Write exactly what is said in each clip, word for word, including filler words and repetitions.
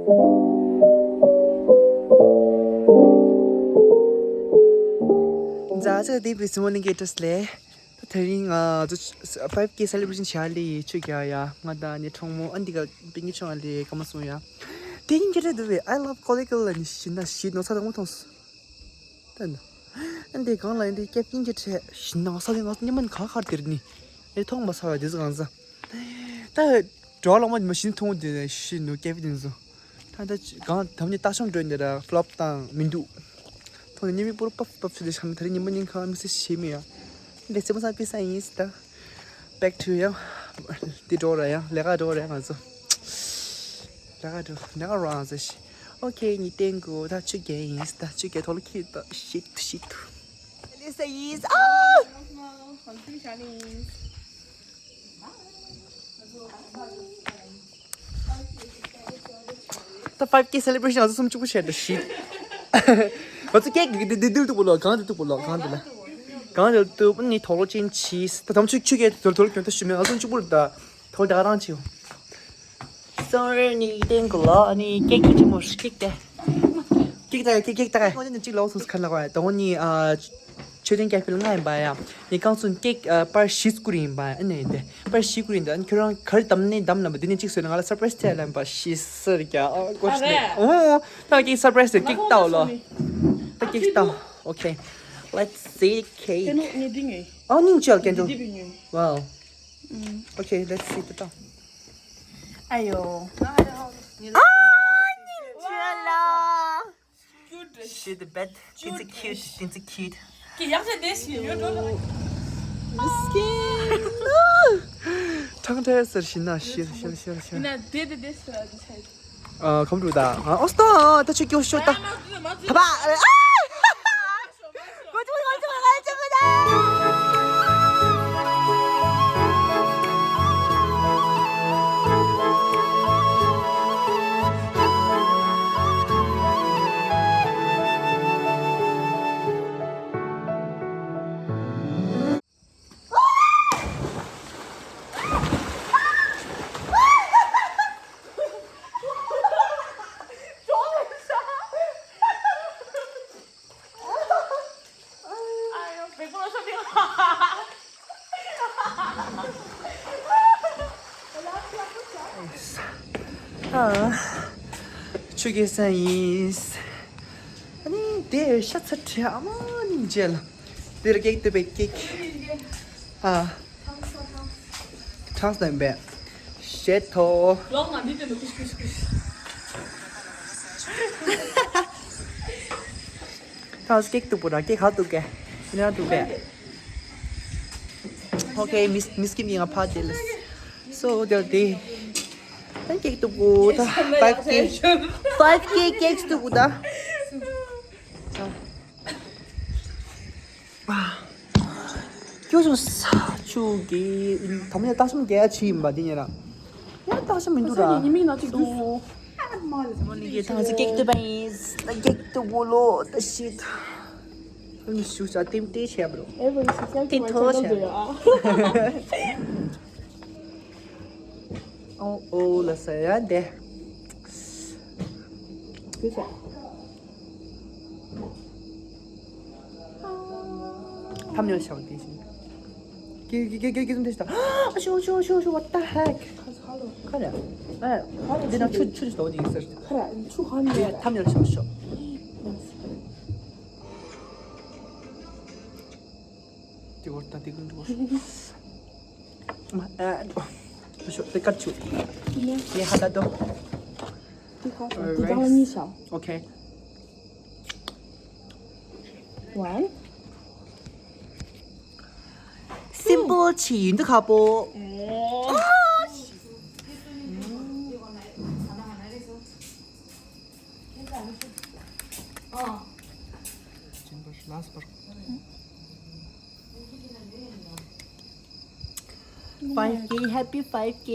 ཛ་ཛ་དེ་བི་སི་མོ་ནི་གེ་ཏྲས་ལེ། ད་དེ་རིང་ང་ཚོ་ཕའིབ་ཀེ་སེ་ལེ་བྷི་རེ་ཤན་བྱ་ལེ་ཡི་ཆུ་རྒྱག་ཡ། ང་དང་ནི་གྲོགས་མོ་ཨ་འདི་ག་པིང་གི་ཆུང་ལེ་ཀ་མ་སོང་ཡ། དེ་ཡིན་གྱི་རེད་འདུག་བས། I love Kollegiale ལ་ནི་ཤི་ན་ཤི་ནོ་ས་དང་མོ་མཐོང་སོང་། ད་ནི་ཨ་འདི་གང་ལ་ཡིན་དེ་སྐྱབས་ཀྱིན་གྱི་ཁྲལ་ཤི་ན་ས་དེ་ང་ཉི་མ་ཁ་ཁར་དེར་ནི་ཨེ་མཐོང་མ་ས་བ་དེ་ཟ་གང་ཟ། ད་འགྲོ་ལོང་མ་མ་ཤི་ན་མཐོང་དེ་ནི་ཤི་ནོ་སྐྱབས་དེ་ནི་ཟོ། ད་ད་གང་དམ་ནི་ལྟ་ཤོང་འགྲོ་ནི་ར་ཕློབ་དང་མི་འདུག་མཐོང་ནི་ཉི་མ་པུར་པབ་པབ་ཤི་དེ་ཤང་ད་རེ་ཉི་མ་ཉིན་ཁ་མི་སེ་ཤི་མི་ཡ། འདི་སེ་མ་ས་པི་ས་ཡིན་སི་ད། Back to ཡང་། འདི་འགྲོ་ར་ཡང་ལས་ཀ་འགྲོ་ར་ང་ཚོ། ལས་ཀ་འགྲོ་ལས་ཀ་རང་ཟེར་ཤི། ཨོ་ཁེ་ཉི་སྟེང་གུ་ད་ཆུ་རྒྱལ་ཡིན་ད་ཆུ་རྒྱལ་ཐོག་ལ་ཁྱི་ད་ཤིད་ཤིད། Lisa is ཨ། ད་ཕའིབ་ཀེ་སེ་ལེ་བྷི་རེ་ཤན་ང་ཚོ་སུམ་ཅུ་པོ་བྱས་ད་ཤིད། ང་ཚོ་ཀེག་འདི་འདི་འདི་ལྟུ་པོ་ལོ་གང་འདི་ལྟུ་པོ་ལོ་གང་འདི་ལ། གང་འདི་ལྟུ་པོ་ནི་ཐོག་ལོ་ཅན་ཆིས་ད་དམ་ཆུ་ཆུ་ཀེ་ཐོལ་ཐོལ་གྱོན་ད་ཤི་མེད་ང་སུམ་ཅུ་པོ་ད་ཐོག་ད་རང་ཆིའོ། སང་རེ་ནི་ཏེང་གོ་ལ་ནི་ཀེག་ཀི་ཅི་མོ་ཀེག་ཏེ། ཀེག་ཏེ་ཀེག་ཀེག་ཏེ། ང་ནི་གཅིག་ལོག་སོང་ཁ་ལ་བ་དོ་ནི་ཨ། ཆོས་ལྡན་ཀེ་ཕི་ལ་ང་ཡིན་པ་ཡ། ནི་ཀང་སུན་ཀེག་ཨ་པར་བཞི་སྐུར་ཡིན་པ་ཨ་ནི་ཡིན་ཏེ། པར་བཞི་སྐུར་ཡིན་ཏེ་ཨ་ནི་ཁྱོད་རང་ག་རེ་དམ་ནི་དམ་ལ་མ་དེ་ནི་གཅིག་སོན་ང་ལ་སར་པ་རེ་སི་ཏེ་ལ་ཡིན་པ་ཤི་སར་ཀྱ་ཨ་ཀོ་ཤི་ནི་ཨོ། ད་ཀེག་སར་པ་རེ་སི་ཏེ་ཀེག་ཏའོ་ལོ། ད་ཀེག་ཏའོ། Okay, let's see the cake. ཨ་ནི་ཅི་ཀེན་ཏོ། Wow. Okay, let's see the top. Ayo. Ah, ninja la. She the best. It's a cute. It's a cute. Miskin. ཐང་ཐའི་སར་ཤི་ན་ཤི་ཤི་ཤི་ཤི། ཨ་ཁམ་རུ་ད། ཨ་ཨོ་སྟོ་ད་ཆུ་ཀྱོ་ཤོ་ད། ཐ་པ། ཆུ་རྒྱལ་ས་ཡིན། ཨ་ནི་དེ་ཤ་ཚ་ཁྲི་ཨ་མ་ནི་མཇལ། དེར་ཀེག་དེ་བེ་ཀེག་ཨ། ཐང་སྟོན་པས། ཞེ་ཐོ། ལོག་ང་འདི་དེ་ནི་ཀུཤ་ཀུཤ་ཀུཤ། ཐང་ཀེག་ཏུ་པུ་ར་ཀེག་ཧ་ཏུ་ཀེ། ན་ཏུ་ཀེ། Okay, Miss Miss Kim ཡང་ཕ་དེ་ལ། So དེ་དེ། ད་ཀེག་ཏུ་པུ་ད། Five K. Five K ཀེག་ཏུ་པུ་ད། ཁྱོད་ཚོ་ས་ཆུ་གི་དམ་ཡ་སྟག་ཤམ་རྒྱ་ཆི་ཡིན་པ་དེ་ཉེ་ར། ཡ་སྟག་ཤམ་མི་འདུག་ར། ཉི་མིག་ན་གཅིག་འདུག་མོ་ནི་གི་ཐང་སི་ཀེག་ཏུ་པ་ཡིན། ཀེག་ཏུ་བོ་ལོ་ད་ཤི། ཨ་ནི་ཤུ་ས་ཏིམ་ཏེ་ཆེ་བ་རོ། ཨེ་བོ་ཡིན་སི་ཀེག་ཏུ་པ་ཆེ་ན་འདུག་ཡ། ཨོ་ཨོ་ལ་ས་ཡ་འདེ། ཁྱོད་ཚོ། ཐམ་ཉོ་ཤོག་དེ་བཞིན། ཀི་ཀི་ཀི་ཀི་ཀི་ཟུམ་དེ་ཤ། ཨ་ཤོ་ཤོ་ཤོ་ཤོ། What the heck? ཁ་རེ། ཨ་འདི་ན་ཆུ་ཆུ་ཞིག་ཏོ་དེ་ཡིན་ཟེར། ཁ་རེ་ཆུ་ཧ་ནི། ཐམ་ཉོ་ཤོག་ཤོག། དེ་བར་ད་དེ་ཀུན་འགྲོ། ཨ་ཤོ་དེ་ཀ་ཆུ། ཡེ་ཧ་ད་དོ། དེ་ཁ་ཤོ་དེ་ཀ་ལ་གཉིས་ཤོ། Okay. One. Simple ཆི་ཡིན་འདུག་ཁ་པོ། Last part. Five K, happy five K.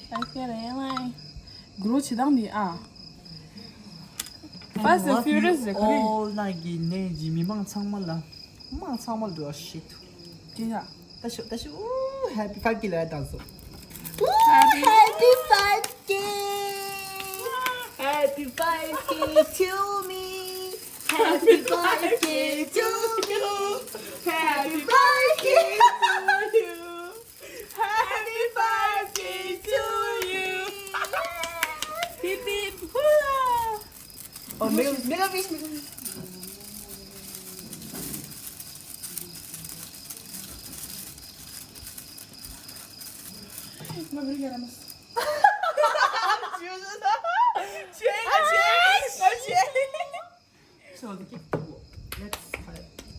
Five K རེད་ལ། གུ་རུ་ཆི་དང་ནི་ཨ། Fast and Furious རེད་ག་རེ། ཨོ་ན་གི་ནས་ཀྱི་མི་མང་ཚང་མ་ལ། མང་ཚང་མ་ལ་འགྲོ་ཤི་ཐུ། ཅི་ཡ། ད་ཤོ་ད་ཤོ། Happy five K ལ་ཡ་དང་སོ། Happy five K. Happy birthday to me. Happy birthday to you. Happy birthday to you. Happy birthday to you. Hip hip hurrah. Oh, mega, mega wish, mega wish.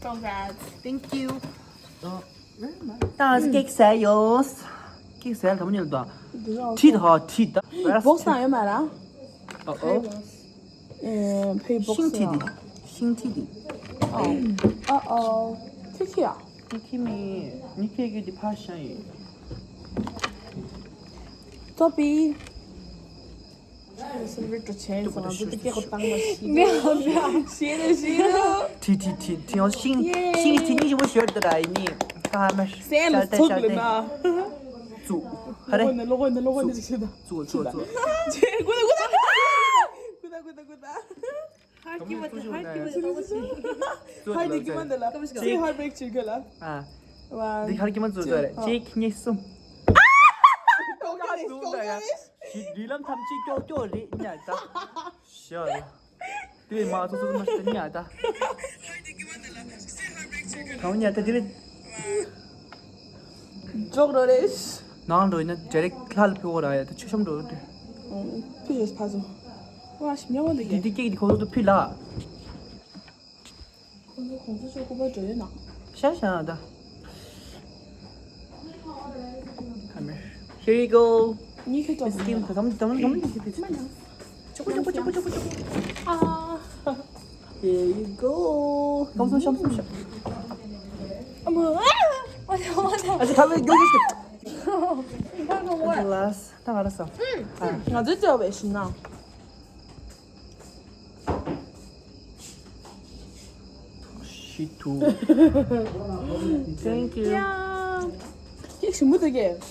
Congrats. Thank you. ད་ང་ཚོ་ཀེག་ཟ་ཡོད། ཀེག་ཟ་ཡ་དང་མོ་ཉལ་དང་། ཁྲིད་ཧ་ཁྲིད་ད། བོགས་དང་ཡོད་མ་ར། ཨོ་ཨོ། ཕའི་བོགས་ཤིང་ཁྲིད་དེ། ཤིང་ཁྲིད་དེ། ཨོ་ཨོ། ཁྱི་ཁྱི་ཡ། ཁྱི་ཁྱི་མི་ནི་ཁྱི་ཁྱི་དེ་ཕར་ཤང་ཡིན། ཏོ་པི། ཁྲི་ཁྲི་ཁྲི་ཁྲི་ཡང་ཤིང་ཤིང་ཁྲི་གཉིས་ཞིག་མོ་ཞོར་དུ་ར་ཡིན་ནི། ཁ་མ་སེམས་ལ་ཚུགས་ལ་ན། ཙུ། ཧ་རེ། ལོག་ནི་ལོག་ནི་ལོག་ནི་ཞིག་ད། ཙུ་ཙུ་ཙུ། ཅེ་ཀུ་ད་ཀུ་ད། ཀུ་ད་ཀུ་ད་ཀུ་ད། ཧར་ཀི་མ་ཧར་ཀི་མ་ཧར་ཀི་མ་ད་ལ། ཅེ་ཧར་བེག་ཅིག་ག་ལ། ཨ། འདི་ཧར་ཀི་མ་ཙུ་ཙུ་རེ། གཅིག་གཉིས་གསུམ། ཀོ་ཀ་རེ་ཀོ་ཀ་རེ། ཞི་འདི་ལམ་ཐམས་ཅད་ཀྱོག་ཀྱོག་རེད་ཉག་ད། ཤོ་རེད། དེ་མ་ཚོ་ཚོ་མ་ཤི་ཉག་ད། གང་ཉག་ད་དེ་རེད། ཇོག་རོ་རེད། ནང་འགྲོ་ཡིན་ན་ཌི་རེག་ལྷ་ལ་ཕེ་འོ་ར་ཡ་ད་ཆོས་ཤམ་འགྲོ་རེད། ཕི་ཞེས་ཕ་ཚོ། ཝ་ཞི་མྱ་འོ་འདི་དེ་གེ། དེ་སྐད་དེ་ཁོ་ཚོ་ཕི་ལ། ཁོང་ཚོ་གོང་ས་མཆོག་སྐུ་པར་འགྲོ་ཡོད་ན། ཤ་ཤ་ད། Come here. Here you go. ཉི་ཁེ་ཏོ། Miss Kim, come, come, come. ཅོ་ཅོ་ཅོ་ཅོ་ཅོ། ཨ། Here you go. ཤམ་སོང་ཤམ་སོང་ཤམ། ཨ་མ། ཨ་ཅག་ཁ་བའི་རྒྱུ་ཡིན། Glass. ད་ང་ར་ས། ང་ཚོའི་ལྕགས་པའི་ཞིང་ན། ཤི་ཐུ། Thank you. ཡ། ཁྱེད་ཞིམ་པོ་འདུག་གས།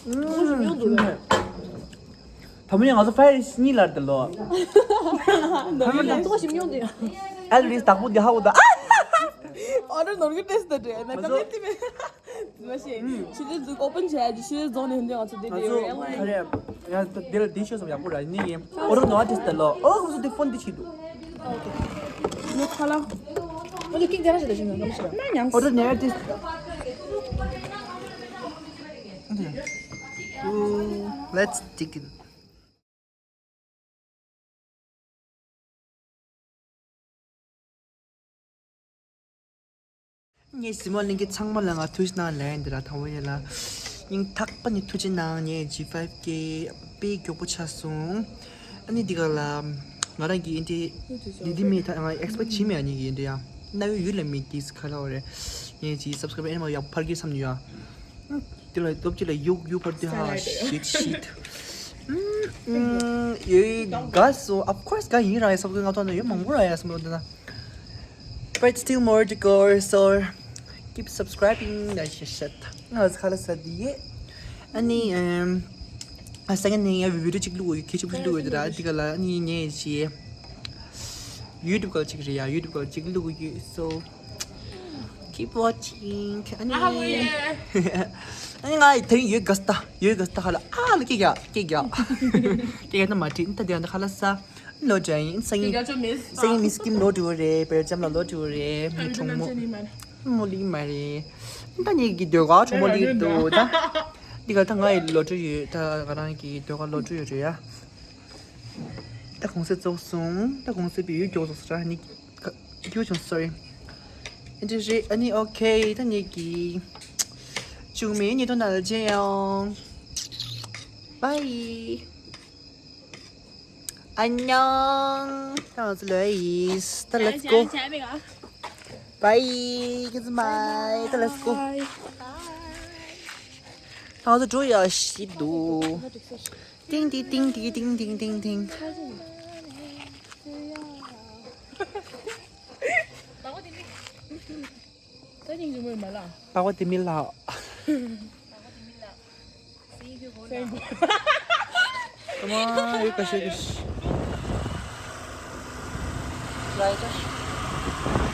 ཨུམ། ད་མོ་ནས་ང་ཚོ་ཕ་ཡི་གཉིས་ལར་དེ་ལོ། ད་མོ་ནས་ཏོག་ཞིམ་ཡོང་དུས། ཨ་ལི་སི་བདག་པོ་འདི་ཧ་གོ་ད། ཨོ་ཌར་ནོར་གི་ཏེས་ད་དྲན་ན་ང་ཚོ་ཀམ་མེད་ཏི་མེད། མ་ཤེས། ཕྱི་ལི་འཛུགས་ཨོ་པན་བྱས་ཀྱི་ཕྱི་ལི་རྫོང་ནས་འདི་ང་ཚོ་འདི་ང་ཚོ་འདི་ག་རེ། ཡང་འདི་ལ་འདི་ཤོད་སོང་ཡག་པོ་ར་ནི་ཡིན། ཨོ་རོ་ནོ་ཨ་ཏིས་ད་ལོ། ཨོ་ཁོ་ཚོ་འདི་ཕོན་འདི་ཆི་འདུག་ཨོ་ཁེ། ངས་ཁ་ལ། ཨོ་འདི་ཀིག་རྒྱ་ར་ཞིག་ད་ཞིག་ནོ་ནམ་ཞིག་ར། མ་ཉམས། ཨོ་རོ་ནོ་ཨ་ཏིས། Let's dig in. ངའི་གཟིགས་མོ་ལྷན་རྒྱས་ཚང་མ་ལ་ང་ཐུགས་རྗེ་གནང་ལན་འདི་ར་ཐང་བོ་ཡ་ལ། སྙིང་ཐག་པ་ནས་ཐུགས་རྗེ་གནང་། ངའི་ཇི་ཕའི་ཝི་ཀི་དཔེ་མགྱོགས་པོ་ཆགས་སོང་། ཨ་ནི་འདི་ག་ལ་ང་རང་གི་ཨིན་དྲི་འདི་འདི་མི་ད་ང་ཨེག་སི་པེག་བྱེད་མེད། ཨ་ནི་གི་ཨིན་དྲི་ཡ་ན་ཡོད་ཡོད་ལ་མི་དིས་ག་ལ་འོ་རེད། ངའི་ཇི་སབ་སི་ཀ་རབ་ཨེ་མ་ཡག་པར་གི་བསམ་ནི་ཡ། དེ་ལ་སྟོབས་ཅི་ལ་ཡུག་ཡུག་པར་དེ་ཧ་ཤིད་ཤིད། ཡོད་དགའ་སོང་། Of course དགའ་ཡིན། རང་ཡ་སབ་སི་ཀ་རབ་ང་ཐོག་ན་ཡོད་མང་པོ་ར་ཡ་སམ་ལོ་འདི་ན། But still more to go, so keep subscribing. ང་ཤ་ཤད་ང་ཁ་ལ་ས་དི་ཡེ། ཨ་ནི་ཨམ། ཨ་ས་ཀ་ནི་ཡ་བི་ཌི་ཡོ་གཅིག་བླུག་ཡོད། ཁྱེད་ཅིག་བླུག་ཡོད་དེ་ར་འདི་ག་ལ་ཨ་ནི་ངས་ཅི། ཡུ་ཊུབ་ག་ལ་གཅིག་རེད་ཡ། ཡུ་ཊུབ་ག་ལ་གཅིག་བླུག་ཡོད། So keep watching. ཨ་ནི་ཨ་ནི་ང་དེ་རིང་ཡོད་ག་སྟ་ཡོད་ག་སྟ་ཧ་ལ་ཨ་ལ་ཀེ་ག་ཀེ་ག་ཀེ་ག་ན་མ་ཏྲིན་ད་དེ་ཡང་ད་ཁ་ལ་ས། ལོ་དྲན་ཡིན་སང་ཉིན། སང་ཉིན་མིས་ཀིམ་ལོ་དྲུག་རེད། བེལ་ཇམ་ལ་ལོ་དྲུག་རེད། ཆུང་མོ་མོ་ལི་མ་རེད། ད་ནི་གི་ཟློས་གར་ཆུང་མོ་ལི་འདུག་ད་འདི་ག་ད་ང་ཡི་ལོ་དྲུག་ཡོད། ད་ང་རང་གི་ཟློས་གར་ལོ་དྲུག་ཡོད་རེད་ཡ། ད་གུང་སེང་རྫོགས་སོང་། ད་གུང་སེང་བི་ཡུལ་མགྱོགས་རྫོགས་སོང་ར་ནི་ཀྱུ་བྱུང་། སོ་རི། ཨ་འདྲ་རེད། ཨ་ནི་ཨོ་ཁེ། ད་ནི་གི་ཆུང་མོའི་ཉིན་ཐོ་ནང་ལ་མཇལ་ཡོང་། Bye. 안녕. ད་ང་ཚོ་ལོས་ཡིས། ད་let's go. Bye. ད་let's go. ད་ང་ཚོ་འགྲོ་ཡ་ཤི་འདུག་ཏིང་ཏིང་ཏིང་ཏིང་ཏིང་ཏིང་ཏིང་ཏིང་། ད་སྙིང་རྗེ་མོ་ཡིན་མ་ལ། པགས་པ་དེ་མི་ལགས། ཨ་མ་ཡོད་ག་ཤོད་གི་ཤི། ལ་ཡོད།